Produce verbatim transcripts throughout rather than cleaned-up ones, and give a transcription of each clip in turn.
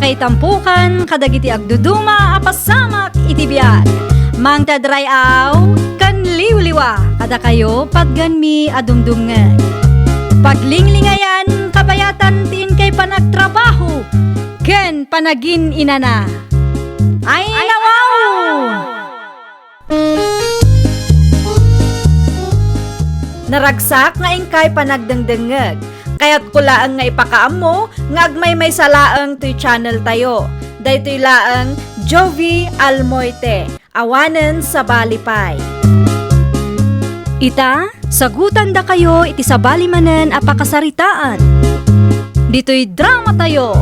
Ay tampukan kadagiti agduduma a pasamak iti biag. Mangted ray-aw ken liwliwa kadakayo patgenmi a dumdumngeg. Paglinglingayan kabayatan ti inkay panagtrabaho ken panagin-inana. Ay, nawaw! Naragsak nga inkay panagdengdengngeg. Kayatko laeng nga ipakaammo nga agmaymaysa laeng toy channel tayo. Daytoy laeng Jovi Almoite, awanen sabali pay. Ita, sagutandakayo iti sabali manen a pakasaritaan. Ditoy drama tayo.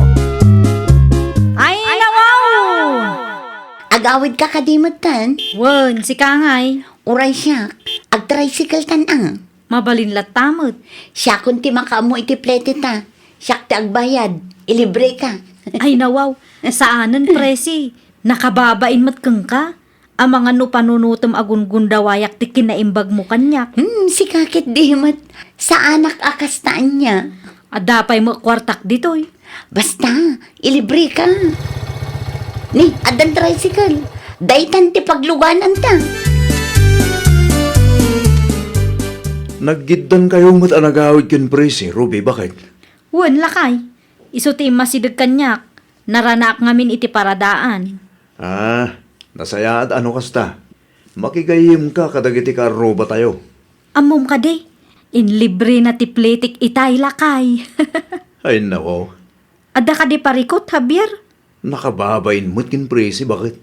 Ay, nawaw! Agawidka kadi metten? Wen, sika ngay. Uray siak, agtricycle-kan a. Mabalin latta met. Siakon ti makaammo iti plete ta. Siak ti agbayad. Ilibreka. Ay, nawaw. Saanen, Presi. Nakababain met kenka. Amangan no panunotem a gungundawayak ti kinaimbagmo kaniak. Hmm, sika ket di met. Saanak a kasta ania. Adda pay met kuartak ditoy. Basta, ilibreka. Ni, addan tricycle. Daytan ti paglugananta. Naggiddankayo met a nagawid ken Presi, Ruby, baket? Wen, lakay. Isu ti immasideg kaniak. Naranaak ngamin iti paradaan. Ah, nasayaat a no kasta. Makigayyemka kadagiti kaarrubatayo. Ammom kadi, inlibrena ti pletek itay, lakay. Ay, nako. Adda kadi parikut, Javier? Nakababain met ken Presi, baket?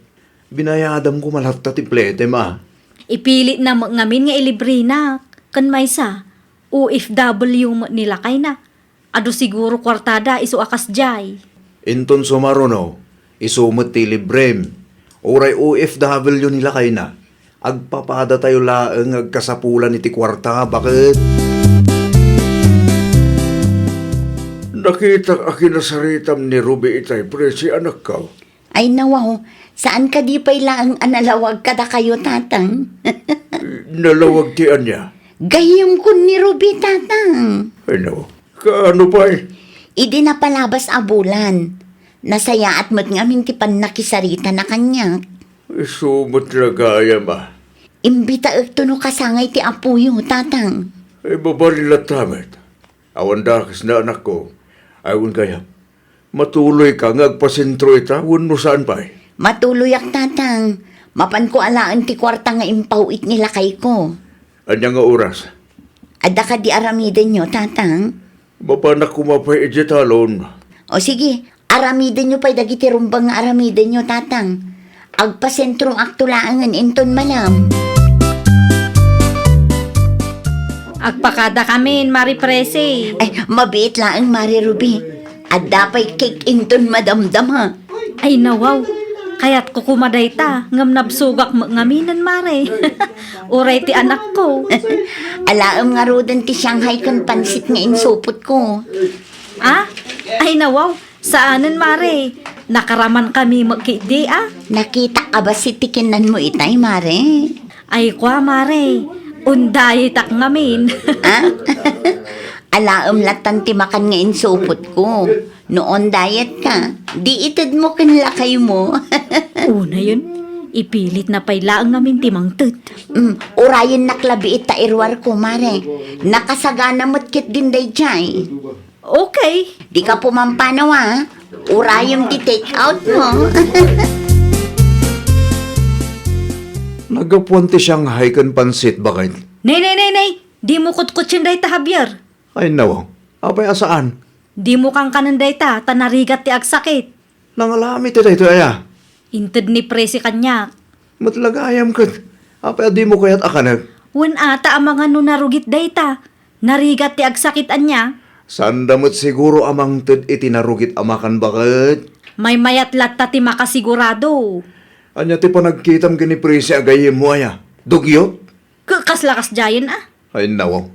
Binayadam koma latta ti pletem a. Ipilitna met ngamin nga ilibrenak. Ken maysa, O F W met ni lakayna. Adu siguro kuartada isu a kasdiay. Inton sumaruno, isu met ti librem. Uray O F W ni lakayna, agpapadatayo laeng nga agkasapulan iti kuarta, baket? Nakitak a kinasaritam ni Ruby itay, Presi, anakko. Ay, nawaw, saan kadi pay laeng a nalawag kadakayo, Tatang? Nalawag ti ania? Gayyemkon ni Ruby, Tatang. Ay, nawaw. Kaano pay? Idi napalabas a bulan, nasayaat met ngamin ti pannakisaritana kaniak. Isu met la gayam a. Imbitaekto no kasangay ti apoyo, Tatang. Ay, mabalin latta met. Awan dakesna, anakko. Ay, wen gayam. Matuloyka nga agpasentro ita wenno saan pay? Matuloyak, Tatang. Mapanko alaen ti kuarta nga impaw-it ni lakayko. Ania nga oras? Adda kadi aramidenyo, Tatang? Mapanak koma pay idiay talon. O sige, aramidenyo pay dagiti rumbeng nga aramidenyo, Tatang. Agpasentroakto laengen inton malem. Agpakadakamin, Mari Presi. Ay, mabiit laeng, Mari Ruby. Adda pay cake inton madamdama. Ay, nawaw. Kayatko koma dayta, ngem nabsogak met ngaminen, Mare. Uray ti anakko. Alaem ngaruden ti Shanghai ken pansit nga insupotko. Ah? Ay, nawaw. Saanen, Mare. Nakaramankami met ketdi a. Nakitak a bassit ti kinanmo itay, Mare. Ay, kua, Mare. On diet-ak ngamin. Ah? Alaem lattan ti makan nga insupotko. No on diet ka, di itedmo ken lakaymo. Unayen, ipilitna pay laeng ngamin ti mangted. Mm, urayennak labiit ta iruarko, Mare. Nakasagana met ketdin daydiay. Okay. Dika pumampanaw, a. Urayem ti take out mo. Naggapuan ti Shanghai ken pansit, baket? Nay, nay, nay, nay. Dimo kutkutsien dayta, Javier. Ay, nawaw. Apay a saan? Dimo kankanen dayta, ta narigat ti agsakit. Nangalami ti daytoy aya? Inted ni Presi kaniak. Met la gayam ket, apay a dimo kayat a kanek? Wen a, ta amangan no narugit dayta. Narigat ti agsakit ania? Saanda met siguro a mangted iti narugit a makan, baket. Maymayat latta ti makasigurado. Ania ti panagkitam ken ni Presi a gayyemmo aya? Dugyot? Ka-, kasla kasdiayen a? Ay, nawaw.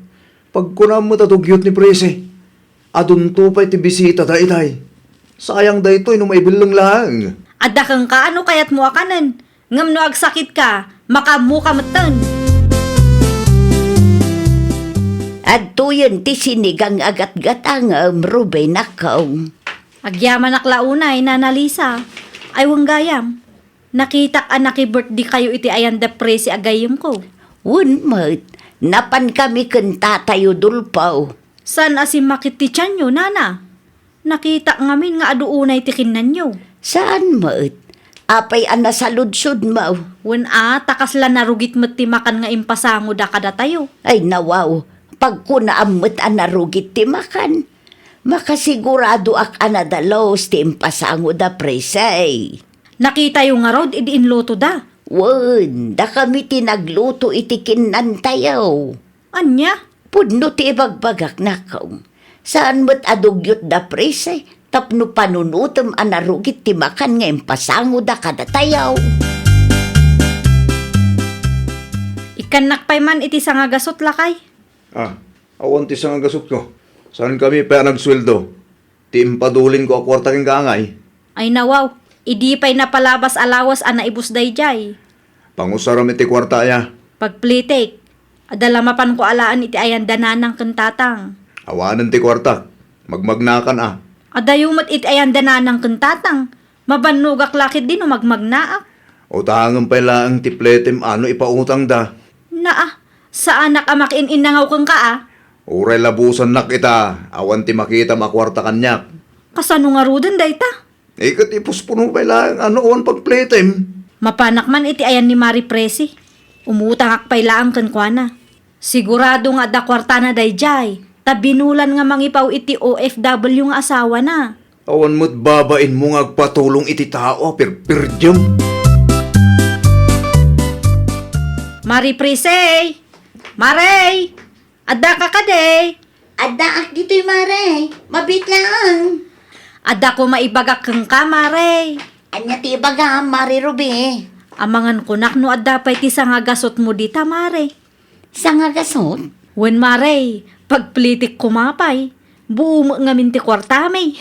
Pagkunam met a dugyot ni Presi. Adunto pay ti bisita daydiay. Sayang daytoy no maibelleng laeng. Adda kenka a no kayatmo a kanen. Ngem no agsakitka, makaammoka metten. Adtoyen ti sinigang a gatgatangem, Rubenakko. Agyamanak la unay, Nana Lisa. Ay, wen gayam. Nakitak a naki-birthday kayo iti ayan da Presi a gayyemko. Wen met, napankami ken Tatay Udulfo. Saan a simmakit ti tianyo, Nana? Nakitak ngamin nga adu unay ti kinnanyo. Saan met? Apay a nasaludsodmo? Wen a, ta kasla narugit met ti makan nga impasangoda kadatayo. Ay, nawaw, pagkunaam met a narugit ti makan. Makasiguradoak a nadalus ti impasangoda, Presi. Nakitayo ngarud idi inlutoda? Wen, dakami ti nagluto iti kinnantayo. Ania? Pudno ti ibagbagak, nako. Saan met a dugyot da Presi tapno panunotem a narugit ti makan nga impasangoda kadatayo. Ikkannak pay man iti sangagasut, lakay. Ah, awan ti sangagasutko. Saankami pay a nagsueldo. Ti impadulinko a kuarta kenka, angay. Ay, nawaw, idi pay napalabas a lawas a naibus daydiay. Pangusaram iti kuarta aya. Pagplitik, adda la mapanko alaen iti ayan da nanang ken tatang. Awanen ti kuartak. Magmagnaakan a. Adayo met iti ayan da nanang ken tatang. Mabannogak la ketdi no magmagnaak. Utangem pay laeng ti pletem a no ipautangda. Naa, saanak a makiin-innangaw kenka a. Uray labusannak ita, awan ti makitam a kuarta kaniak. Kasano ngaruden dayta? Iket ipuspuno pay laeng a no awan pagpletem. Mapanak man iti ayan ni Mari Presi. Umutangak pay laeng kenkuana. Sigurado nga adda kuartana daydiay, ta binulan nga mangipaw iti O F W nga asawana. Awan met babainmo nga agpatulong iti tao a pirpirdiem. Mari Presi! Mari! Addaka kadi? Addaak ditoy, Mare. Mabiit laeng. Adda koma ibagak kenka, Mare. Ania ti ibagam, Mare Ruby? Amangan kunak no adda pay ti sangagasutmo dita, Mare. Sangagasut? Wen, Mare. Pagplitik koma pay. Buo met ngamin ti kuartami.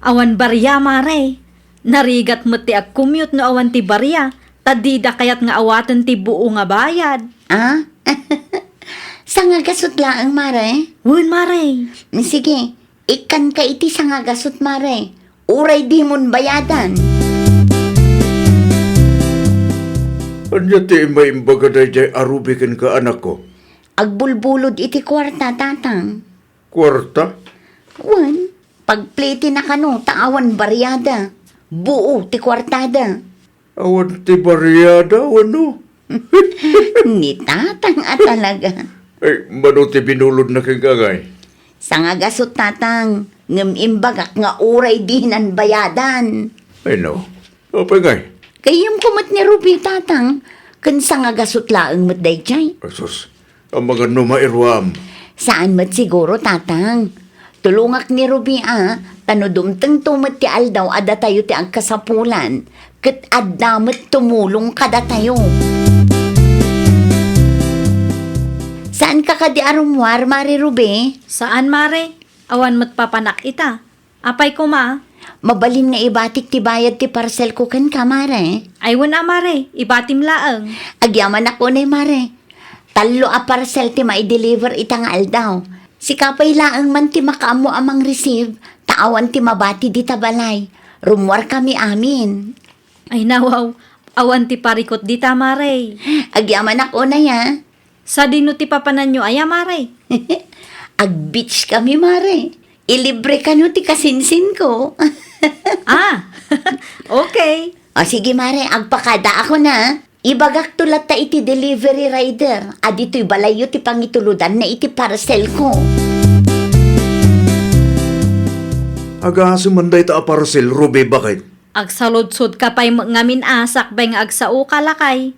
Awan baria, Mare. Narigat met ti agkumyot no awan ti baria, ta dida kayat nga awaten ti buo nga bayad. Ah? Sangagasut laeng, Mare? Wen, Mare. Sige, ikkanka iti sangagasut, Mare. Uray dimon bayadan. Ania ti imbaimbaga daydiay a Ruby kenka, anakko? Agbulbulod iti kuarta, Tatang. Kuarta? Wen, pagplitina kano ta awan bariada. Buo ti kuartada. Awan ti bariada, wenno? Ni Tatang a talaga. Ay, mano ti binulodna kenka, angay? Sangagasut, Tatang, ngem imbagak nga uray dinan bayadan. Ay, no. Apay ngay? Gayyemko met ni Ruby, Tatang, ken sangagasut laeng met daydiay. Asus, amangan no mairuam. Saan met siguro, Tatang. Tulongak ni Ruby a, ta no dumtengto met ti aldaw a datayo ti agkasapulan, ket adda met tumulong kadatayo. Saanka kadi a rummuar, Mare Ruby? Saan, Mare. Awan met papanak ita. Apay koma? Mabalin nga ibatik ti bayad ti parcelko kenka, Mare. Ay, wen a, Mare. Ibatim laeng. Agyamanak unay, Mare. Tallo a parcel ti maideliver ita nga aldaw. Sika pay laeng man ti makaammo a mangreceive, ta awan ti mabati dita balay. Rummuarkami amin. Ay, nawaw. Awan ti parikut dita, Mare. Agyamanak unay, a. Sadino ti papananyo aya, Mare? Ag-beach kami, Mare. Ilibre kano ti kasinsinko. Ah, okay. O sige, Mare, agpakadaakon a. Ibagakto latta iti delivery rider a ditoy balayyo ti pangituludanna iti parcelko. Agasem man dayta a parcel, Ruby, baket? Agsaludsodka pay met ngamin a sakbay nga agsaoka, lakay.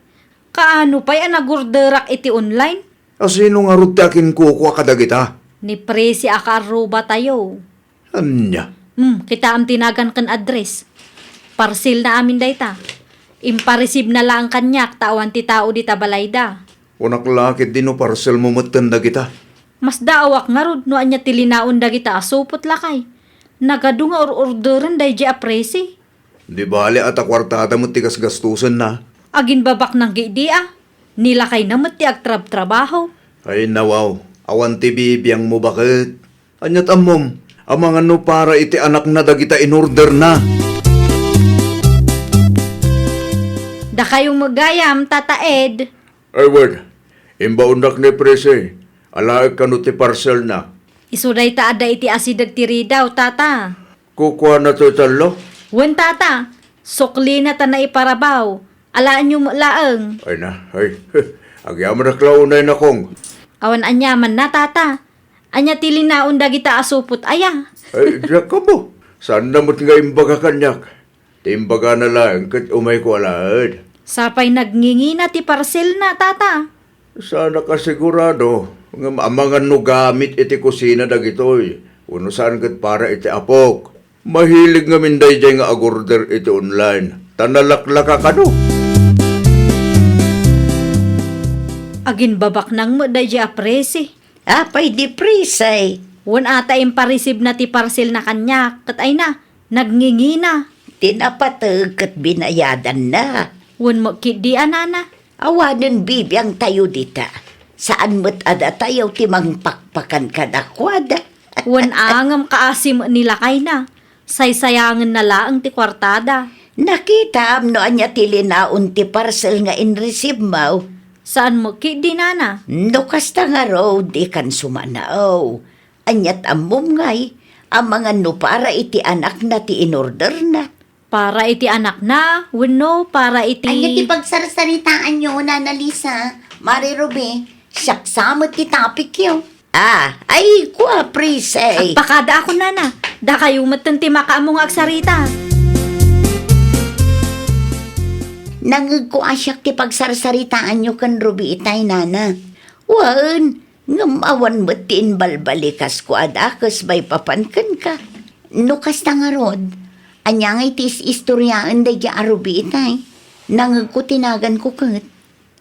Kaano pay a nagorderak iti online? A sino ngarud ti akinkukua kadagita? Ni Presi a kaarrubatayo. Ania? Hmm, kitaem ti nagan ken address. Parcelna amin dayta. Impareceive na laeng kaniak ta awan ti tao dita balayda. Kunak la ketdi no parcelmo metten dagita. Masdaawak ngarud no ania ti linaon dagita a supot, lakay. Nagadu nga or-orderen daydiay a Presi. Di bale a ta kuartada met ti gasgastusenna. Aginbabaknang gidi a, ni lakayna met ti agtrabtrabaho. Ay, nawaw, awan ti bibiangmo, baket. Ania't ammom, Amangan no para iti anakna dagita inorderna. Dakayo met gayam, Tata Ed. Ay, wen, imbaonnak ni Presi. Alaek kano ti parcelna. Isu dayta adda iti asideg ti ridaw, Tata. Kukuana toy tallo? Wen, Tata. Suklina ta naiparabaw. Alaenyo met laeng. Ay na, ay. Agyamanak la unay, Nakong. Awan aniamanna, Tata. Ania ti linaon dagita a supot aya? Ay, diak ammo. Saanna met nga imbaga kaniak? Ti imbagana laeng ket umayko alaed. Sapay nagngingina ti parcelna, Tata. Saanak a sigurado, ngem amangan no gamit iti kusina dagitoy, wenno saan ket para iti apok. Mahilig ngamin daydiay nga agorder iti online, ta nalaklaka kano. Aginbabaknang met daydiay a Presi. Apay di Presi? Wen a ta imparisibna ti parcelna kaniak, ket ay na, nagngingina. Ti napateg ket binayadanna. Wen met ketdi a, Nana. Awanen bibiangtayo dita. Saan met a datayo ti mangpakpakan kadakuada. Wen a ngem kaasi met ni lakayna. Saysayangenna laeng ti kuartada. Nakitam no ania ti linaon ti parcel nga inreceive-mo? Saan met ketdi, Nana. No kasta ngarud, dikan sumanaw. Aniat ammom ngay, amangan no para iti anakna ti inorderna? Para iti anakna, wenno para iti Ania ti pagsarsaritaanyo, Nana Lisa? Mari Ruby, siak sa met ti topicyo. Ah, ay, kua, Presi. Agpakadaakon, Nana. Dakayo metten ti makaammo nga agsarita. Nangngegko a siak ti pagsarsaritaanyo ken Ruby itay, Nana. Wen, ngem awan met ti imbalbalikas kuada kes maipapan kenka. No kasta ngarud, ania ngay ti is-istoriaen daydiay a Ruby itay? Nangngegko ti naganko ket.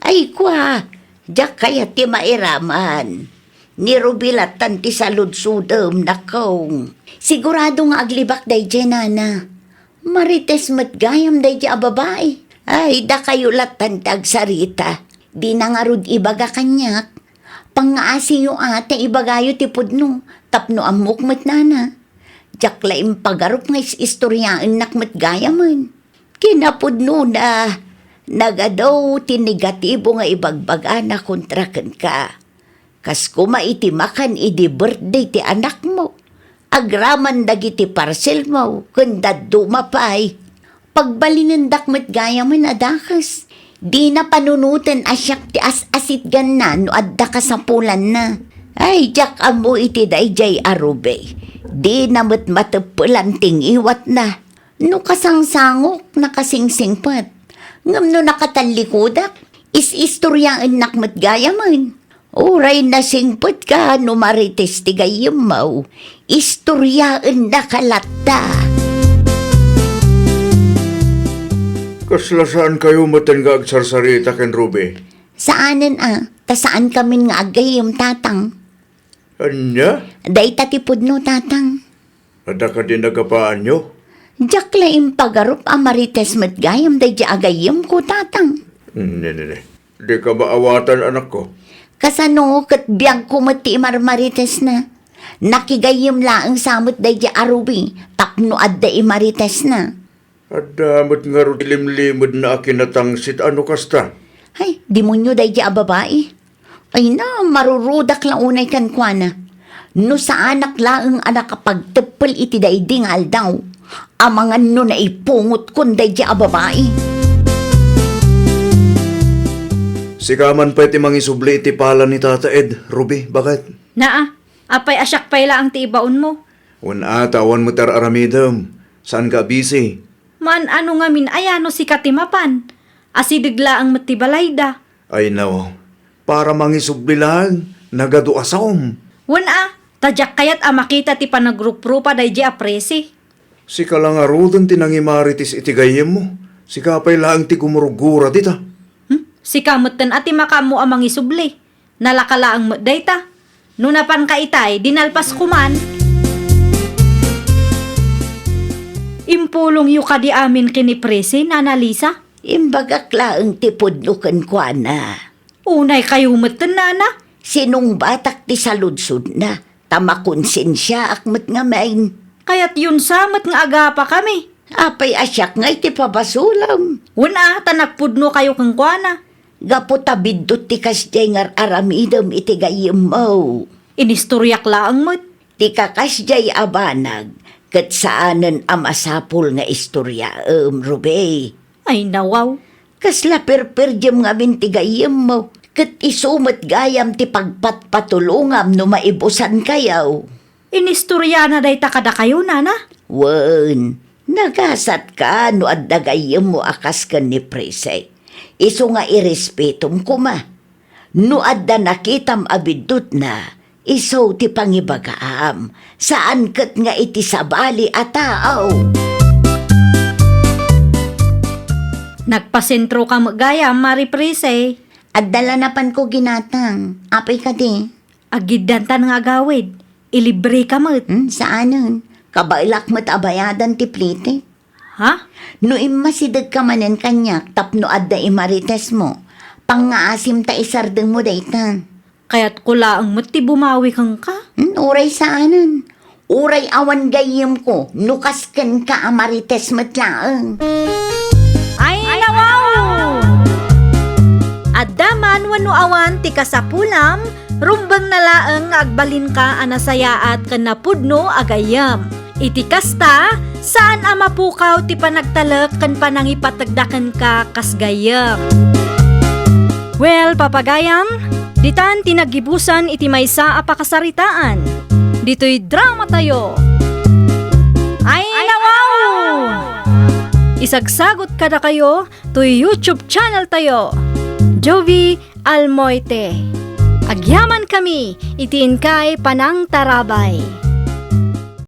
Ay, kua, diak kayat ti mairaman. Ni Ruby lattan ti saludsodem, Nakong. Sigurado nga aglibak daydiay, Nana. Marites met gayam daydiay a babai. Ay, dakayo lattan ti agsarita. Dina ngarud ibaga kaniak. Pangngaasiyo a ta ibagayo ti pudno tapno ammok met, Nana. Diak la impagarup nga is-istoriaennak met gayamen. Kinapudnona, nagadu ti negatibo nga ibagbagana kontra kenka. Kas koma iti makan idi birthday ti anakmo, agraman dagiti parcelmo ken dadduma pay. Pagbalinendak met gayamen a dakes. Dina panunoten a siak ti as-asitganna no adda kasapulanna. Ay, diak ammo iti daydiay a Ruby. Dina met mateppelan ti ngiwatna. No kasangsangok, nakasingsingpet. Ngem no nakatallikudak, is-istoriaennak met gayamen. Uray nasingpetka no marites ti gayyemmo, istoriaennaka latta. Kasla saankayo metten nga agsarsarita ken Ruby? Saanen a, ta saankamin nga aggayyem, Tatang. Ania? Dayta ti pudno, Tatang. Adda kadi nagapaanyo? Diak la impagarup a marites met gayam daydi a gayyemko, Tatang. Ne, ne, ne. Dika maawatan, anakko. Kasano ket biagko met ti imarmaritesna? Nakigayyem laeng sa met daydi a Ruby tapno adda imaritesna. Adda met ngarud limlimedna a kinatangsit a no kasta. Ay, demonio daydi a babai. Ay na, marurudak la unay kenkuana. No saanak laeng a nakapagteppel iti daydi nga aldaw, amangan no naipungotkon daydi a babai. Sika man pay ti mangisubli iti pala ni Tata Ed, Ruby, baket? Naa, apay a siak pay laeng ti ibaonmo? Wen a, ta awan met ar-aramidem. Saanka a busy? Maan-ano ngamin aya no sika ti mapan? Asideg laeng met ti balayda. Ay no, para mangisubli laeng, nagadu a saom. Wen a, ta diak kayat a makita ti panagruprupa daydi a presi. Sika la ngaruden ti nangimarites iti gayyemmo. Sika pay laeng ti gumurgura dita. Hmm? Sika metten a ti makaammo a mangisubli. Nalaka laeng met dayta. No napanka itay, dinalpas koman. Impulongyo kadi amin ken ni Presi, Nana Lisa? Imbagak laeng ti pudno kenkuana. Unay kayo met, Nana. Sinungbatak ti saludsodna. Ta makonsensiaak met ngamin. Kayatyon sa met nga agapakami. Apay a siak ngay ti pabasolem? Wen a, ta nagpudnokayo kenkuana. Gapu ta biddut ti kasdiay nga ar-aramidem iti gayyemmo. Inistoriak laeng met. Ti kakasdiay a banag, ket saanen a masapul nga istoriaem, Ruby. Ay, nawaw. Kasla perperdiem ngamin ti gayyemmo, ket isu met gayam ti pagpatpatulongam no maibusankayo. Inistoriana dayta kadakayo, nana? Wen, nagasatka no adda gayyemmo a kas ken ni Prissy. Isu nga irespetom koma. No adda nakitam a biddutna, isu ti pangibagaam, saan ket nga iti sabali a tao. Nagpasentroka met gayam, Mari Prissy. Adda la napanko ginatang. Apay kadi? Aggiddantan nga agawid. Ilibreka met. Hmm, saanen. Kabaelak met a bayadan ti plite. Ha? No immasidegka manen kaniak tapno adda imaritesmo, pangngaasim ta isardengmo dayta. Kayatko laeng met ti bumawi kenka. Hmm, uray saanen. Uray awan gayyemko, no kas kenka a marites met laeng. Ay, nawaw! Adda man wenno awan ti kasapulam, rumbengna laeng nga agbalinka a nasayaat ken napudno a gayyem. Iti kasta, saan a mapukaw ti panagtalek ken panangipategda kenka kas gayyem. Well, papagayam, ditan ti naggibusan iti maysa a pakasaritaan. Ditoy dramatayo. Ay, nawaw! Isagsagot kadakayo toy YouTube channel tayo, Jovie Almoite. Agyamankami iti inkay panangtarabay.